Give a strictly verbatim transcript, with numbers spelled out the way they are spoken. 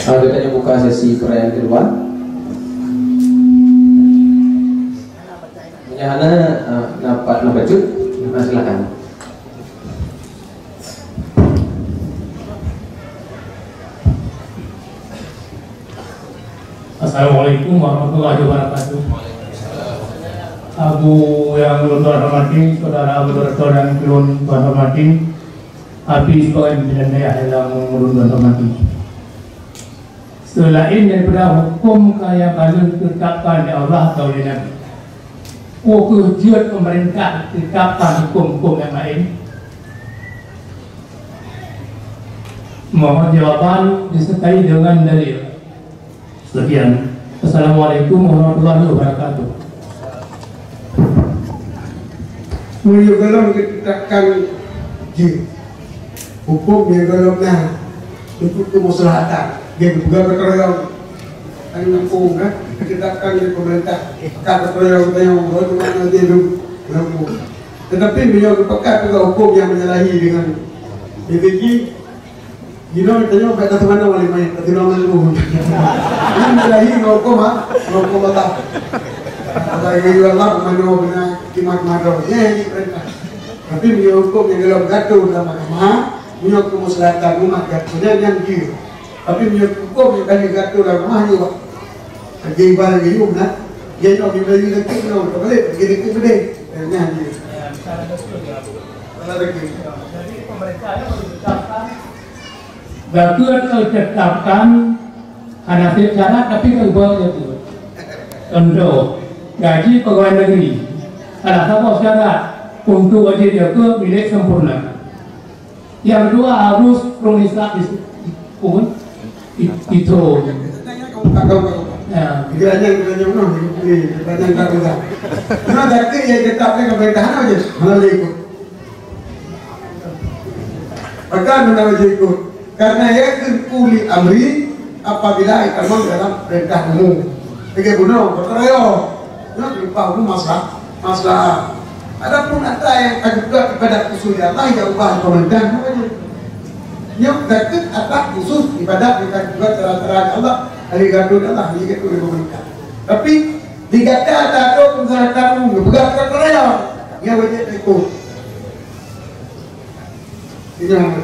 Kita buka sesi perayaan kedua. Meunyo hana, eh, na pat na bacut, na silakan. Assalamualaikum warahmatullahi wabarakatuh. Abu nyang ulôn hormati, saudara moderator nyang ulôn hormati, Abi sebagai pimpinan dayah nyang ulôn hormati. Selain daripada hukum nyang ka lheueh ditetapkan lé Allah atau lé Nabi, peu kheueh jeuet pemerintah tetapkan hukum-hukum nyang laén? Mohon jawaban disertai dengan dalil. Sekian. Assalamualaikum warahmatullahi wabarakatuh. Meunyoe gohlom geutetapkan jih huköm nyang gohlom na untuk keumaslahatan, geupeugah geukeureueng, kan, nampung, kan, geutetapkan lé peumeurintah, ka geukeureueng tanyoe, gohlom na jih lom, nampung. Tetapi meunyoe geupeugah peugah huköm nyang menyalahi dengan B P J, jinoe tanyoe bèk tateumanoe lé manyét, tateumanoe lé ureueng. Nyan meulahi ngon huköm, ha? Ngon huköm Allah. Allah, ya Allah, manoe beuna kimat manoe. Nyan jih peurintah. Tapi meunyoe huköm nyang dalam gato dalam agama, meunyoe keumeuslahatan umat gato nyan, nyan jih. Tapi meunyoe huköm nyang ka lheueh gato dalam agama, nyoe, lagèe ibarat lagèe yum na. Nyan nyoe, bila lagèe nyoe, ka balek, lagèe, lagèe beudeh. Nyan jih. Salah lagèe. Jadi, pemerintah ni perlu ditetapkan. Geukeue tetapkan hana syarat, tapi geuba geukeue. Contoh, gaji pegawai negeri salah satu syarat untuk gaji geukeue milék sempurna. Yang kedua harus kronis pun itu. Ya. Nah, tapi yang tetap dengan pemerintahan aja. Mana lagi ikut? Bahkan menurut ikut, karena ia ulil amri apabila itamong dalam perintah umum. Lagèe bunoe, gotong royong. Nyoe upah umum masalah, masalah. Adapun atra nyang ka geupeugah ibadat khusus di Allah, ya ubah pemerintah, apa je? Nyoe ka keuh atra khusus ibadat nyang ka geupeugah cara-cara di Allah, dari gadoh di Allah, dari gadoh di pemerintah. Tapi di gata atra tu, misalkan umum, geupeugah gotong royong, nyoe wajéb ikut. Ingat.